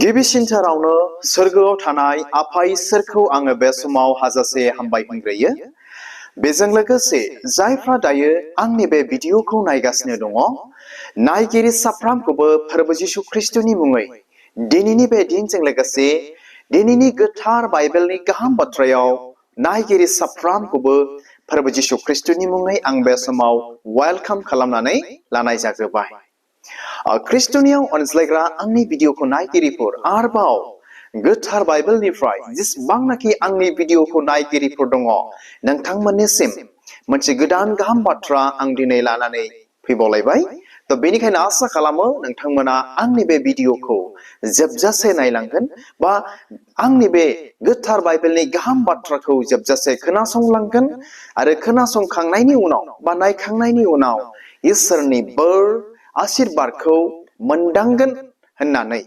गिबिसिनथारावनो सोरगोआव थानाय आफा इसोरखौ आङो बे समाव हाजासे हामबाय होनग्रोयो। बेजों लोगोसे जायफ्रा दायो आंनि बे भिडिअखौ नायगासिनो दङ, नायगिरि साफ्रोमखौबो फोरबो जिसु ख्रिस्टनि मुङै दिनैनि बे दिनजों लोगोसे दिनैनि गोथार बाइबेलनि गाहाम बाथ्रायाव नायगिरि साफ्रोमखौबो फोरबो जिसु ख्रिस्टनि मुङै आं बे समाव वेलकाम खालामनानै लानाय जाग्रोबाय। ख्रिस्टनियाव अनज्लायग्रा आंनि भिडिअखौ नायगिरिफोर आरोबाव गोथार बाइबेलनिफ्राय जेसेबांनाखि आंनि भिडिअखौ नायगिरिफोर दङ, नोंथांमोननिसिम मोनसे गोदान गाहाम बाथ्रा आं दिनै लानानै फैबावलायबाय। बेनिखायनो आसा खालामो नोंथांमोना आंनि बे भिडिअखौ जोबजासे नायलांगोन बा आंनि बे गोथार बाइबेलनि गाहाम बाथ्राखौ जोबजासे खोनासंलांगोन आरो खोनासंखांनायनि उनाव बा नायखांनायनि उनाव इसोरनि बोर आशीर्बादखौ मोनदांगोन होननानै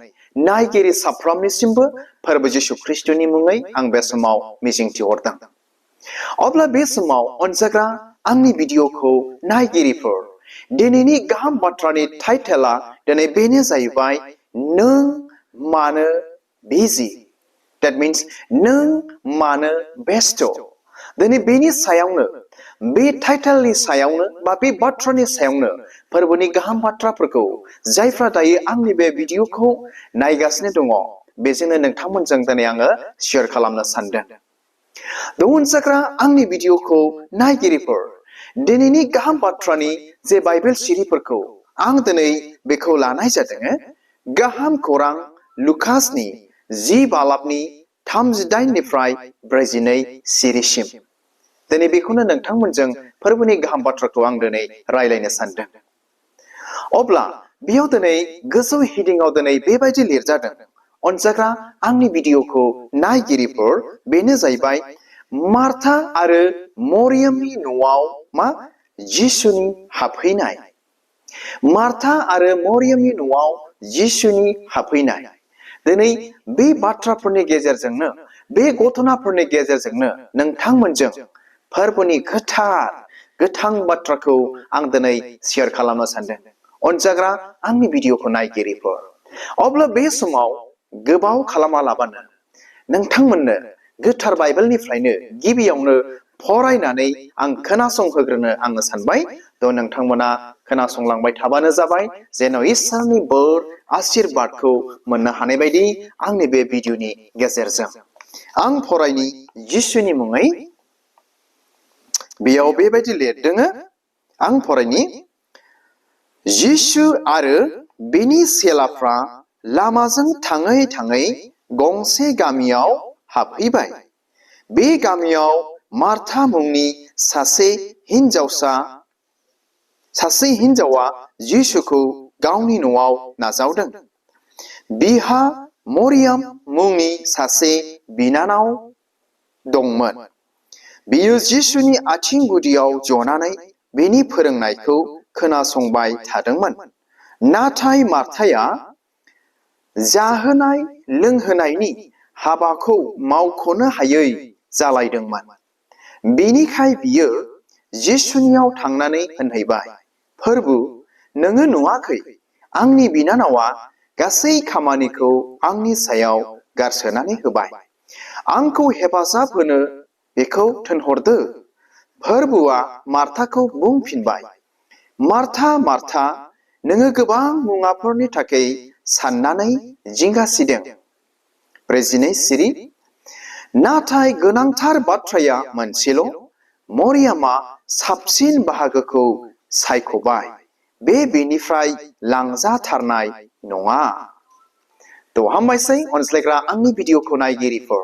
नायगिरि साफ्रोमनिसिमबो फोरबो जिसु ख्रिस्टनि मुङै आं बे समाव मिजिंथिहरदों। अब्ला बे समाव अनजाग्रा आंनि भिडिअखौ नायगिरिफोर, दिनैनि गाहाम बाथ्रानि टाइटेला दिनै बेनो जाहैबाय, नों मानो बिजि? That means नों मानो बेस्थ? दिनै बेनि सायावनो, बे टाइटेलनि सायावनो बा बे बाथ्रानि सायावनो फोरबोनि गाहाम बाथ्राफोरखौ जायफ्रा दायो आंनि बे भिडिअखौ नायगासिनो दङ, बेजोंनो नोंथांमोनजों दिनै आङो शेयार खालामनो सानदों। अनजाग्रा आंनि भिडिअखौ नायगिरिफोर, दिनैनि गाहाम बाथ्रानि जे बाइबेल सिरिफोरखौ आं दिनै बेखौ लानाय जादों गाहाम खौरां लुकासनि 10 बालाबनि 38निफ्राय 42 सिरिसिम। दिनै बेखौनो नोंथांमोनजों फोरबोनि गाहाम बाथ्राखौ आं दिनै रायलायनो सानदों। अब्ला बेयाव दिनै गोजौ हेडिंआव दिनै बेबायदि लिरजादों, अनजाग्रा आंनि भिडिअखौ नायगिरिफोर, बेनो जाहैबाय मार्था आरो मरियमनि न'आव मा जिसुनि हाबफैनाय। मार्था आरो मरियमनि न'आव जिसुनि हाबफैनाय। दिनै बे बाथ्राफोरनि गेजेरजोंनो, बे घटनाफोरनि गेजेरजोंनो नोंथांमोनजों फोरबोनि गोथां बाथ्राखौ आं दिनै शेयार खालामनो सानदों। अनजाग्रा आंनि भिडिअखौ नायगिरिफोर, अब्ला बे समाव गोबाव खालामालाबानो नोंथांमोननो गोथार बाइबेलनिफ्रायनो गिबियावनो फरायनानै आं खोनासंहोग्रोनो आङो सानबाय। नोंथांमोना खोनासंलांबाय थाबानो जाबाय, जेन' इसोरनि बोर आशीर्बादखौ मोननो हानाय बायदि आंनि बे भिडिअनि गेजेरजों। आं फरायनि जिसुनि मुङै। बेयाव बेबायदि लिरदों, आं फरायनि। जिसु आरो बेनि चेलाफ्रा लामाजों थाङै थाङै गंसे गामियाव हाबहैबाय। बे गामियाव मार्था मुंनि सासे हिनजावा जिसुखौ गावनि न'आव नाजावदों। बिहा मरियम मुंनि सासे बिनानाव दंमोन। बियो जिसुनि आथिं गुदियाव जनानै बेनि फोरोंनायखौ खोनासंबाय थादोंमोन। नाथाय मार्थाया जाहोनाय लोंहोनायनि हाबाखौ मावख'नो हायै जालायदोंमोन। बेनिखाय बियो जिसुनियाव थांनानै होनहैबाय, फोरबु, नोङो नुवाखै आंनि बिनानावा गासै खामानिखौ आंनि सायाव गारसोनानै होबाय। आंखौ हेफाजाब होनो बेखौ थिनहरदो। फोरबुआ मार्थाखौ बुंफिनबाय, मार्था मार्था, नोङो गोबां मुवाफोरनि थाखाय साननानै जिंगासिदों। 42 सिरि। नाथाय गोनांथार बाथ्राया मोनसेल', मरियमा साबसिन बाहागोखौ सायख'बाय, बे बेनिफ्राय लांजाथारनाय नङा। हामबायसै अनज्लायग्रा आंनि भिडिअखौ नायगिरिफोर,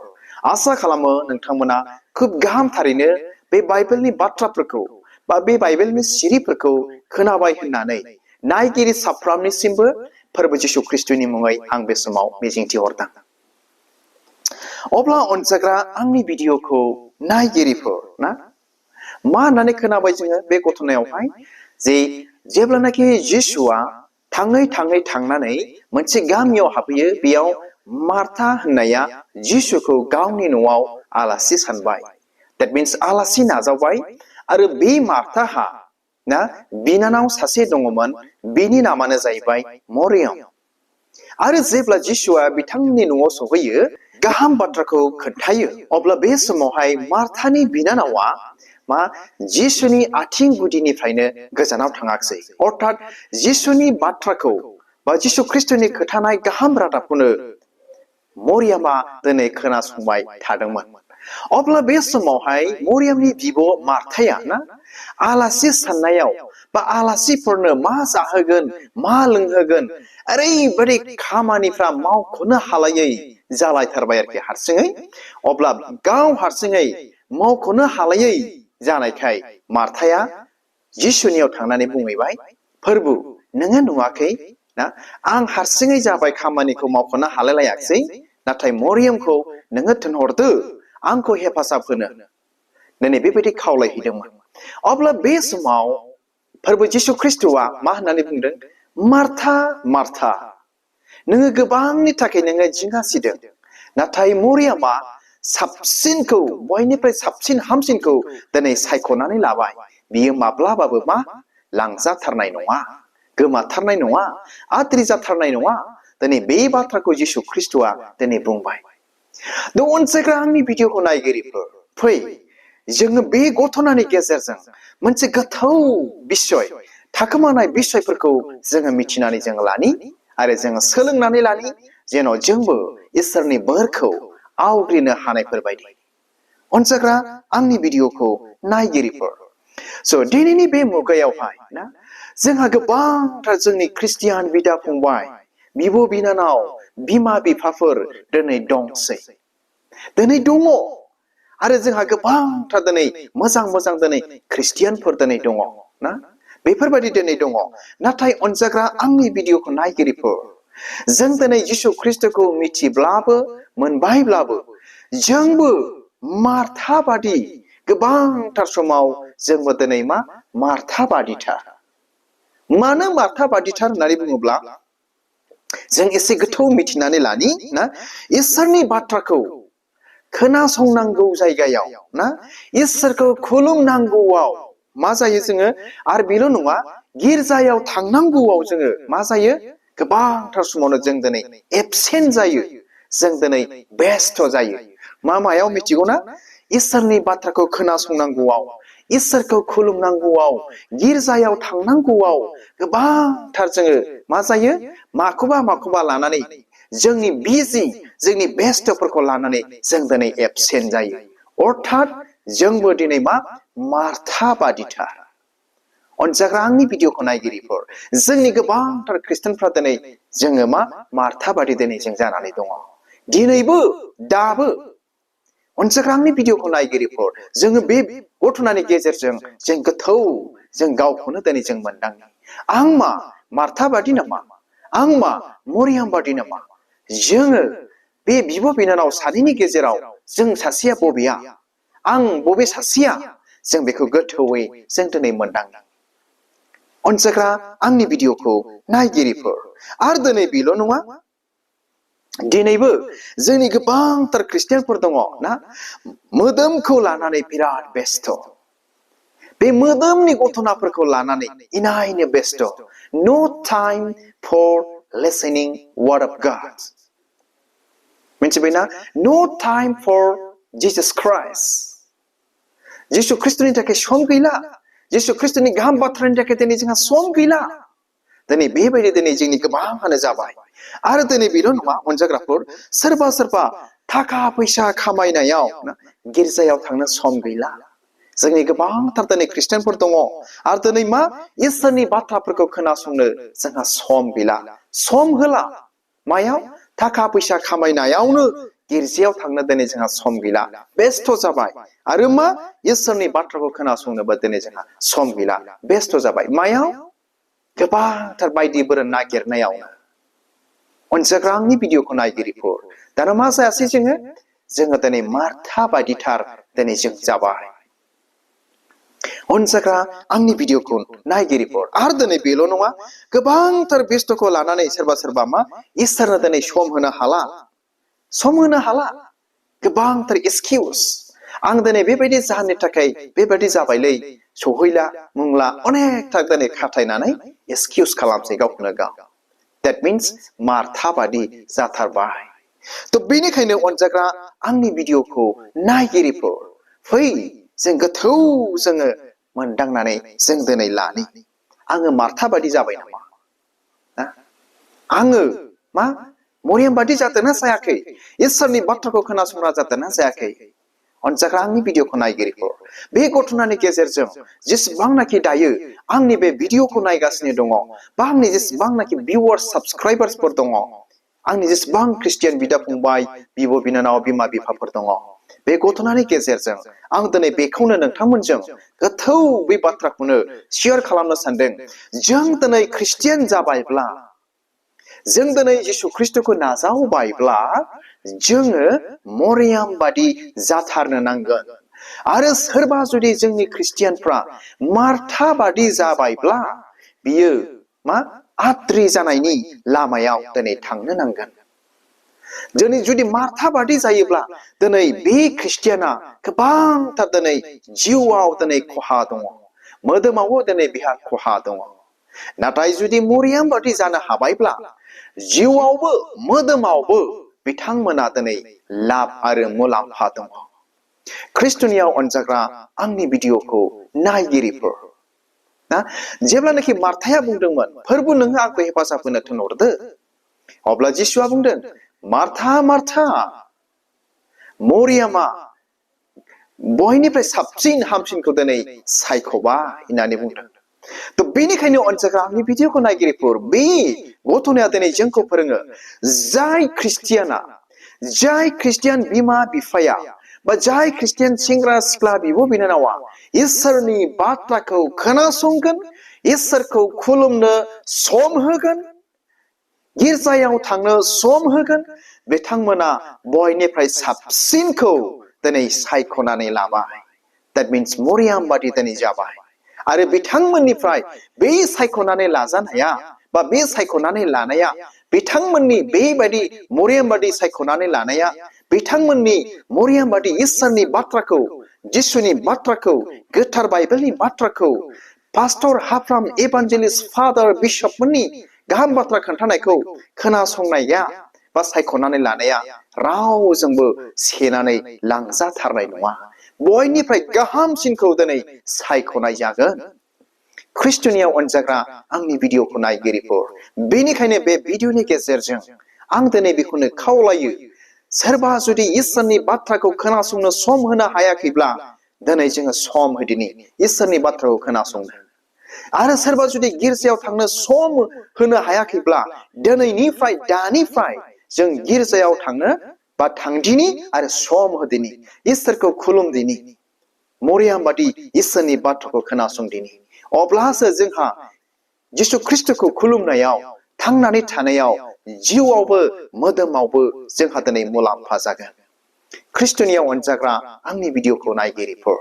आसा खालामो नोंथांमोना खोब गाहामथारैनो बे बाइबेलनि बाथ्राफोरखौ बा बे बाइबेलनि सिरिफोरखौ खोनाबाय होननानै नायगिरि साफ्रोमनिसिमबो फोरबो जिसु ख्रिस्टनि मुङै आं बे समाव मिजिंथिहरदों। अब्ला अनजाग्रा आंनि भिडिअखौ नायगिरिफोर ना, मा होननानै खोनाबाय जोङो बे घटनायावहाय, जे जेब्लानाखि जिसुआ थाङै थाङै थांनानै मोनसे गामियाव हाबहैयो, बेयाव मार्था होननाया जिसुखौ गावनि न'आव आलासि सानबाय। That means आलासि नाजावबाय। आरो बे मार्थाहा ना बिनानाव सासे दङमोन, बिनि नामानो जाहैबाय मरियम। आरो जेब्ला जिसुआ बिथांनि न'आव सहैयो गाहाम बाथ्राखौ खोन्थायो अब्ला बे समावहाय मार्थानि बिनानावा मा जिसुनि आथिं गुदिनिफ्रायनो गोजानाव थाङाखै अर्थात जिसुनि बाथ्राखौ बा जिसु ख्रिस्टनि खोथानाय गाहाम रादाबखौनो मरियामा दिनै खोनासंबाय थादोंमोन अब्ला बे समावहाय मरियामनि बिब' मार्थाया ना आलासि साननायाव बा आलासिफोरनो मा जाहोगोन मा लोंहोगोन ओरैबायदि खामानिफ्रा मावख'नो हालायै जालायथारबाय आरोखि हारसिङै अब्ला गाव हारसिङै मावख'नो हालायै जानायखाय मार्थाया जिसुनियाव थांनानै बुंहैबाय फोरबु नोङो नुवाखै ना आं हारसिङै जाबाय खामानिखौ मावख'नो हालायलायाखै नाथाय मरियमखौ नोङो थिनहरदो आंखौ हेफाजाब होनो दिनै बेबायदि खावलायहैदोंमोन अब्ला बे समाव फोरबो जिसु ख्रिस्ट'आ मा होननानै बुंदों मार्था मार्था नोङो गोबांनि थाखाय नोङो जिंगासिदों नाथाय मरियामा साबसिनखौ बयनिफ्राय साबसिन हामसिनखौ दिनै सायख'नानै लाबाय बियो माब्लाबाबो मा लांजाथारनाय नङा गोमाथारनाय नङा आद्रि जाथारनाय नङा दिनै बे बाथ्राखौ जिसु ख्रिस्ट'आ दिनै बुंबाय अनसायग्रा आंनि भिडिअखौ नायगिरिफोर फै जोङो बे घटनानि गेजेरजों मोनसे गोथौ बिसय थाखोमानाय बिसयफोरखौ जोङो मिथिनानै जों लानि आरो जोङो सोलोंनानै लानि जेन' जोंबो इसोरनि बोरखौ आवग्रिनो हानायफोर बायदि अनसायग्रा आंनि भिडिअखौ नायगिरिफोर दिनैनि बे मुगायावहाय ना जोंहा गोबांथार जोंनि ख्रिस्टियान बिदा फंबाय बिब' बिनानाव बिमा बिफाफोर दिनै दंसै दिनै दङ आरो जोंहा गोबांथार दिनै मोजां मोजां दिनै ख्रिस्टियानफोर दिनै दङ ना बेफोरबायदि दिनै दङ नाथाय अनजाग्रा आंनि भिडिअखौ नायगिरिफोर जों दिनै जिसु ख्रिस्ट'खौ मिथिब्लाबो मोनबायब्लाबो जोंबो मार्था बादि गोबांथार समाव जोंबो दिनै मा मार्था बादिथार मानो मार्था बादिथार होननानै बुङोब्ला जों एसे गोथौ मिथिनानै लानि ना इसोरनि बाथ्राखौ खोनासंनांगौ जायगायाव ना इसोरखौ खुलुमनांगौआव मा जायो जोङो आरो बेल' नङा गिर्जायाव थांनांगौआव जोङो मा जायो गोबांथार समावनो जों दिनै एबसेन्ट जायो जों दिनै बेस्थ' जायो मायाव मिथिगौ ना इसोरनि बाथ्राखौ खोनासंनांगौआव इसोरखौ खुलुमनांगौआव गिर्जायाव थांनांगौआव गोबांथार जोङो मा जायो माखौबा लानानै जोंनि बिजि जोंनि बेस्थ'फोरखौ लानानै जों दिनै एबसेन्ट जायो अर्थात जोंबो दिनै मा मार्था बादिथार अनजाग्रा आंनि भिडिअखौ नायगिरिफोर जोंनि गोबांथार ख्रिस्टानफ्रा दिनै जोङो मा मार्था बादि दिनै जों जानानै दङ दिनैबो दाबो अनजाग्रा आंनि भिडिअखौ नायगिरिफोर जोङो बे घटनानि गेजेरजों जों गोथौ जों गावखौनो दिनै जों मोनदाङो आं मा मार्था बादि नामा आं मा मरियाम बादि नामा जोङो बे बिब' बिनानाव सानैनि गेजेराव जों सासेया बबेया आं बबे सासेया जों बेखौ गोथौयै जों दिनै मोनदाङो अनजाग्रा आंनि भिडिअखौ नायगिरिफोर आरो दिनै बेल' नङा दिनैबो जोंनि गोबांथार ख्रिस्टियानफोर दङ ना मोदोमखौ लानानै बिराद बेस्थ' बे मोदोमनि घटनाफोरखौ लानानै इनायनो बेस्थ' no time for listening word of God मिथिबायना नो टाइम फर जिसास क्राइस्ट जिसु ख्रिस्ट'नि थाखाय सम गैला जिसु ख्रिस्ट'नि गाहाम बाथ्रानि थाखाय दिनै जोंहा सम गैला दिनै बेबायदि दिनै जोंनि गोबाङानो जाबाय आरो दिनै बेल' नङा अनजाग्राफोर सोरबा थाखा फैसा खामायनायाव गिर्जायाव थांनो सम गैला जोंनि गोबांथार दिनै ख्रिस्टियानफोर दङ आरो दिनै मा इसोरनि बाथ्राफोरखौ खोनासंनो जोंहा सम गैला सम होला मायाव थाखा फैसा खामायनायावनो गिर्जायाव थांनो दिनै जोंहा सम गैला बेस्थ' जाबाय आरो मा इसोरनि बाथ्राखौ खोनासंनोबो दिनै जोंहा सम गैला बेस्थ' जाबाय मायाव गोबांथार बायदि बोर नागिरनायावनो अनजाग्रा आंनि भिडिअखौ नायगिरिफोर दाना मा जायासै जोङो दिनै मार्था बायदिथार दिनै जों जाबाय अनजाग्रा आंनि भिडिअखौ नायगिरिफोर आरो दिनै बेल' नङा गोबांथार बेस्थ'खौ लानानै सोरबा मा इसोरनो दिनै सम होनो हाला गोबांथार एक्सकिउस आं दिनै बेबायदि जाहोननि थाखाय बेबायदि जाबायलै सहैला मुंला अनेकथा दिनै खाथायनानै एक्सकिउस खालामसै गावखौनो गाव That means मार्था बादि जाथारबाय तो बेनिखायनो अनजाग्रा आंनि भिडिअखौ नायगिरिफोर फै जों गोथौ जोङो मोनदांनानै जों दिनै लानि आङो मार्था बादि जाबाय नामा आङो मा मरियम बादि जादोंना जायाखै इसोरनि बाथ्राखौ खोनासंग्रा जादोंना जायाखै अनजाग्रा आंनि भिडिअखौ नायगिरिफोर बे घटनानि गेजेरजों जेसेबांनाखि दायो आंनि बे भिडिअखौ नायगासिनो दङ बा आंनि जेसेबांनाखि भिउवार्स साबस्क्राइबार्सफोर दङ आंनि जेसेबां ख्रिस्टियान बिदा फंबाय बिब' बिनानाव बिमा बिफाफोर दङ बे घटनानि गेजेरजों आं दिनै बेखौनो नोंथांमोनजों गोथौ बे बाथ्राखौनो शेयार खालामनो सानदों जों दिनै ख्रिस्टियान जाबायब्ला जों दिनै जिसु ख्रिस्टखौ नाजावबायब्ला जोङो मरियाम बादि जाथारनो नांगोन आरो सोरबा जुदि जोंनि ख्रिस्टियानफ्रा मार्था बादि जाबायब्ला बियो मा आद्रि जानायनि लामायाव दिनै थांनो नांगोन दिनै जुदि मार्था बादि जायोब्ला दिनै बे ख्रिस्टियाना गोबांथार दिनै जिउआव दिनै खहा दङ मोदोमावबो दिनै बिहा खहा दङ नाथाय जुदि मरियाम बादि जानो हाबायब्ला जिउआवबो मोदोमावबो बिथांमोना दिनै लाब आरो मुलाम्फा दङ ख्रिस्टनियाव अनजाग्रा आंनि भिडिअखौ नायगिरिफोर ना जेब्लानाखि मार्थाया बुंदोंमोन फोरबो नोङो आंखौ हेफाजाब होनो थिनहरदो अब्ला जिसुआ बुंदों मार्था मार्था मरियामा बयनिफ्राय साबसिन हामसिनखौ दिनै सायख'बाय होननानै बुंदों तो बेनिखायनो अनजाग्रा आंनि भिडिअखौ नायगिरिफोर बे गथ'नाया दिनै जोंखौ फोरोङो जाय ख्रिस्टियान बिमा बिफाया बा जाय ख्रिस्टियान सेंग्रा सिख्ला बिब' बिनानावा इसोरनि बाथ्राखौ खोनासंगोन इसोरखौ खुलुमनो सम होगोन गिर्जायाव थांनो सम होगोन बिथांमोना बयनिफ्राय साबसिनखौ दिनै सायख'नानै लाबाय that means मरियाम बादि दिनै जाबाय आरो बिथांमोननिफ्राय बे सायख'नानै लाजानाया बा बे सायख'नानै लानाया बिथांमोननि बेबायदि मरियाम बादि सायख'नानै लानाया बिथांमोननि मरियाम बादि इसोरनि बाथ्राखौ जिसुनि बाथ्राखौ गोथार बाइबेलनि बाथ्राखौ पास्टर हाफ्राम इभान्जेलिस्ट फादार बिशपमोननि गाहाम बाथ्रा खोन्थानायखौ खोनासंनाया बा सायख'नानै लानाया रावजोंबो सेनानै लांजाथारनाय नङा बयनिफ्राय गाहामसिनखौ दिनै सायख'नाय जागोन ख्रिस्टनियाव अनजाग्रा आंनि भिडिअखौ नायगिरिफोर बेनिखायनो बे भिडिअनि गेजेरजों आं दिनै बेखौनो खावलायो सोरबा जुदि इसोरनि बाथ्राखौ खोनासंनो सम होनो हायाखैब्ला दिनै जोङो सम होदिनि इसोरनि बाथ्राखौ खोनासंनो आरो सोरबा जुदि गिर्जायाव थांनो सम होनो हायाखैब्ला दिनैनिफ्राय दानिफ्राय जों गिर्जायाव थांनो बा थांदिनि आरो सम होदिनि इसोरखौ खुलुमदिनि मरियाम बादि इसोरनि बाथ्राखौ खोनासंदिनि अब्लासो जोंहा जिसु ख्रिस्टखौ खुलुमनायाव थांनानै थानायाव जिउआवबो मोदोमावबो जोंहा दिनै मुलाम्फा जागोन ख्रिस्टनियाव अनजाग्रा आंनि भिडिअखौ नायगिरिफोर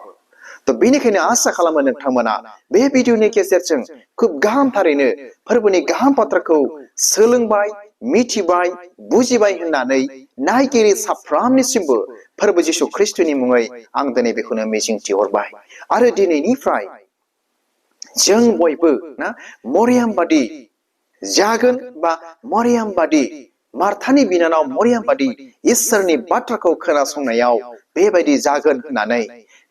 तो बेनिखायनो आसा खालामो नोंथांमोना बे भिडिअनि गेजेरजों खुब गाहामथारैनो फोरबोनि गाहाम बाथ्राखौ सोलोंबाय मिथिबाय बुजिबाय होननानै नायगिरि साफ्रामनिसिमबो फोरबो जिसु ख्रिस्टनि मुङै आं दिनै बेखौनो मिजिंथिहरबाय आरो दिनैनिफ्राय जों बयबो ना मरियाम बादि जागोन बा मरियाम बादि मार्थानि बिनानाव मरियाम बादि इसोरनि बाथ्राखौ खोनासंनायाव बेबायदि जागोन होननानै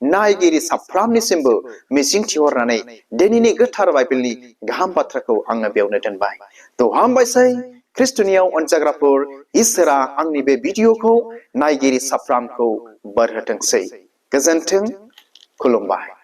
नायगिरि साफ्रामनिसिमबो मिजिंथिहरनानै दिनैनि गोथार बाइबेलनि गाहाम बाथ्राखौ आङो बेयावनो दोनबाय तो हामबायसै ख्रिस्टनियाव अनजाग्राफोर इसोरा आंनि बे भिडिअखौ नायगिरि साफ्रामखौ बोर होथोंसै गोजोन्थों खुलुमबाय।